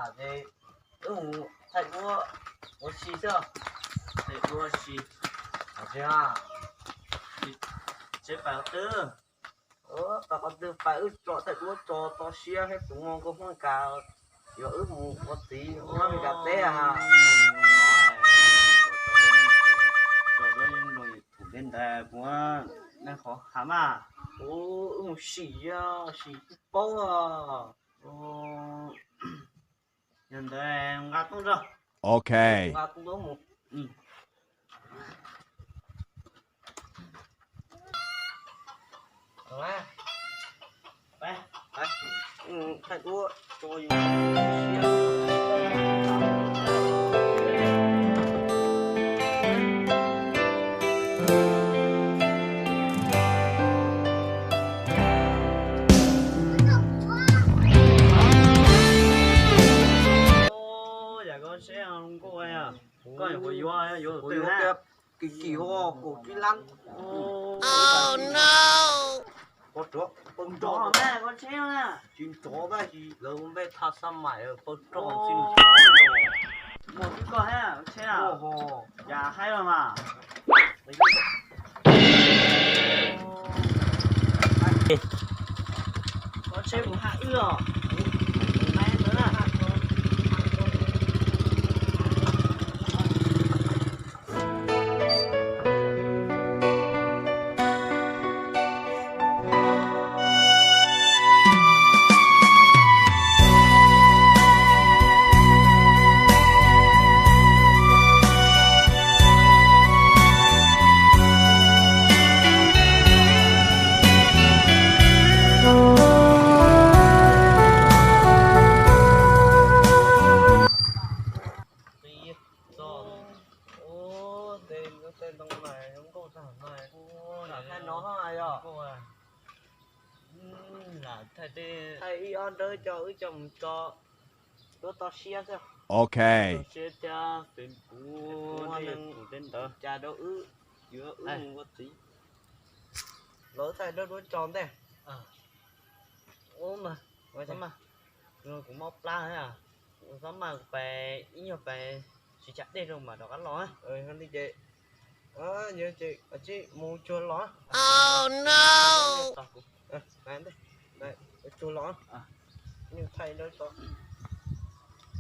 Wb mus thaij duab ua si xwb. Thaij duab ua si. Tsev pais qhov twg? Pais qhov twg pais, wb tso thaij duab tso toj siab thiab tus muaj nkauj Hmoob Meskas, yuav wb mus ua txiv Hmoob Meskas teb ha. Thaum ntawd puas nej qhov ham mas. Wb mus sim, sim paub. Yog ntawd nqa tooj rau. Ok. Nqa tooj rau mus. Thaij duab tso yus siab. Yam koj seb zoo nkauj, koj yuav yuav yuav tus twg na? Kim kim hos kaum tsib lab. Pawg rog pawg nrog, tsis nrov tab sis lawv ua npej tha xab mais pawg rog tsis nrov. Muaj twb koj thiab tsheb na. Cas haib los mas. Koj tsheb kuv haj wb os. Ua tej ntoo mas zoo nkauj tag mas. Lam thaij no yog. Lam thaij tej, thaij ib ob nrawb coj wb coj mus tso duab toj siab xwb. Ok. Toj siab thiab Facebook, tej ntawd. Cas rau wb, yuav wb mus ua txiv. Los thaij duab duab tso ntej. Ua mas, kuv mob plab thiab. Xob mas kuv pais ib nyuag pais siv tsam dej rau mam rov qab los. Li ces, ces mus tsuag los. Tsuag los.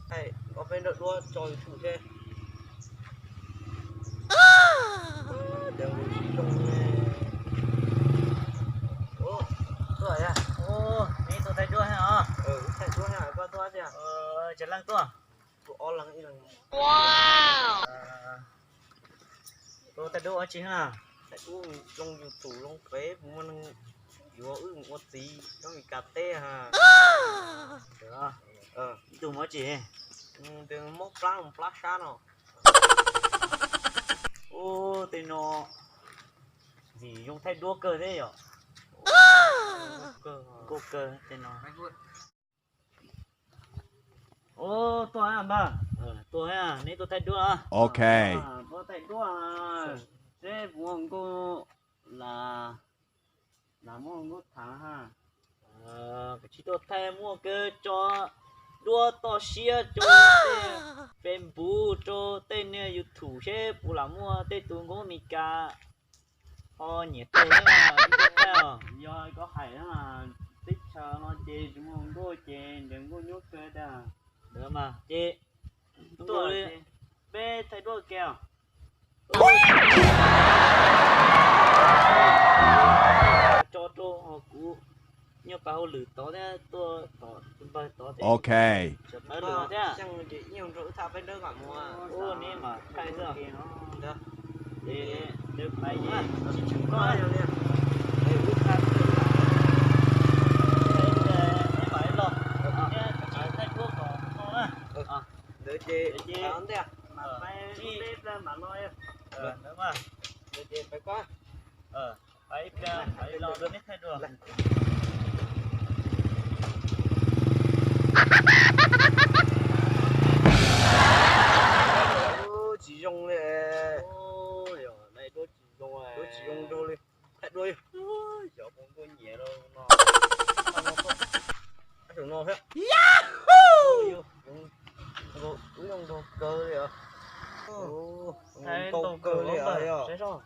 Thaij ob peb nrawm duab tso YouTube thiab. Tuaj, neb tuaj thaij duab thiab os? Thaij duab thiab, koj tuaj tiag? Tsev leej tuaj. Tus ob leeg ib leeg. Tuaj thaij duab ua tsi na? Thaij duab loo YouTube loo Facebook, muaj neeg yuav wb mus ua txiv nyob Meskas teb ha. Ib tug mus ua tsi? Mob plab, mob plab sab no. Ub, tej no ntxim zoo thaij duab kawg thiab yom. Nkauj kawg tej no. Ub, tuaj npawg, tuaj, neb tuaj thaij duab. Ok. Tuaj thaij duab seb puas muaj nkauj, lam muaj nkauj thav ha. Kuv tsis tuaj thaij, muaj kawg tso duab toj siab rau tej Facebook, rau tej niag YouTube seb puas lam muaj tej tus nkauj Meskas ho nyiam kawg thiab mas. Yog koj hais na, teb chaws no ces tsis muaj nkauj ces nrhiav nkauj nyuaj kawg tiag. Ntawd mas ces tuaj li, peb thaij duab ke os. Tso rau kuv nyuag pas hauj lwm tod thiab, tuaj tom npawg tod thiab. Ok. Sawv daws thiab. Ua neb mas thaij xwb. Ces neb pais tsis tshwm koj, neb mam los, neb thaij duab kom no na. Ntawd ces ntej mas pais ib pliag mam los. Ntawd mas, ntawd ces pais koj. Pais ib pliag mam li los neb thaij dua. Tsis zoo li. Duab tsis zoo, duab tsis zoo nraug li. Thaij duab, xyov puas nkauj nyiam no. Saum no thiab. Wb zoo nraug kawg li os. Zoo nraug kawg li os yog. Saib soj.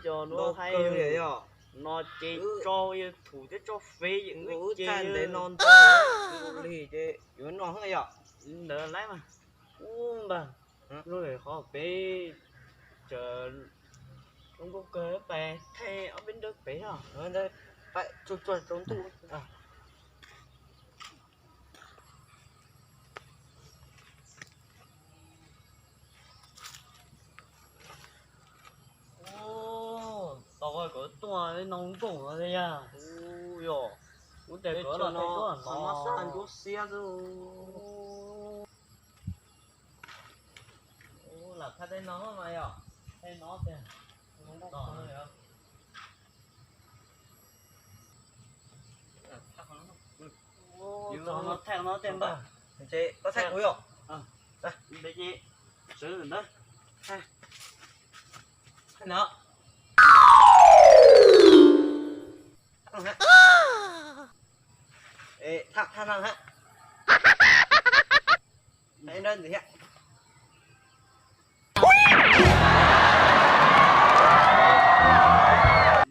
Cov nuav hais li yog no ces tso YouTube thiab tso Face wb ces ntev no ntau li ces yuav no yog. Ntawd laib mas. Ub npawg, lub qhov peb tseem zoo nkauj kawg, pais thaij ob peb nrawb pem os. Tsuag tsuag rau ntuj. Tos kom tuaj no nkoos no yog. Ub yog, ub tes kov los tej tuaj no xaj ncuab xiab xwb. Lam thaij tej no mas yog, tej no tiag. Yus no thaij no tej npawg. Ces koj thaij kuv yog. Ntawd ces sawv ntawd. Thaij no. Thaij no ha. Thaij nrawb ntxiv thiab.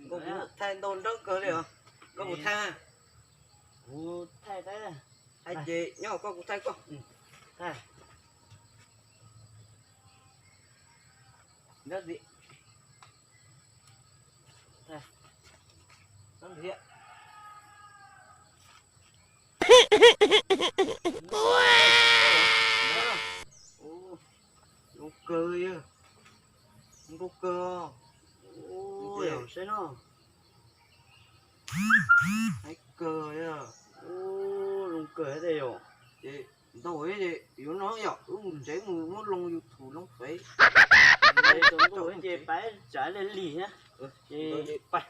Koj puas thaij ntau nrawb kawg li os? Koj puas thaij? Kuv thaij, thaij ces nyob koj kuv thaij koj. Thaij. Nrawb ntxiv. Thaij. Nrawb ntxiv thiab. Zoo kawg, zoo nkauj kawg. Ua saib no. Hais kawg, zoo kawg thiab yom. Ces ntau ces yuav no yom, wb mus tsev mus muab loo YouTube loo Face. Ces pab tsav li lig thiab. Ces pab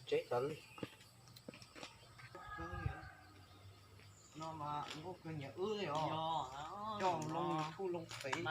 tsev tsav lig. No mas nkauj kawg nyiam wb li os. Coj loo YouTube loo Face.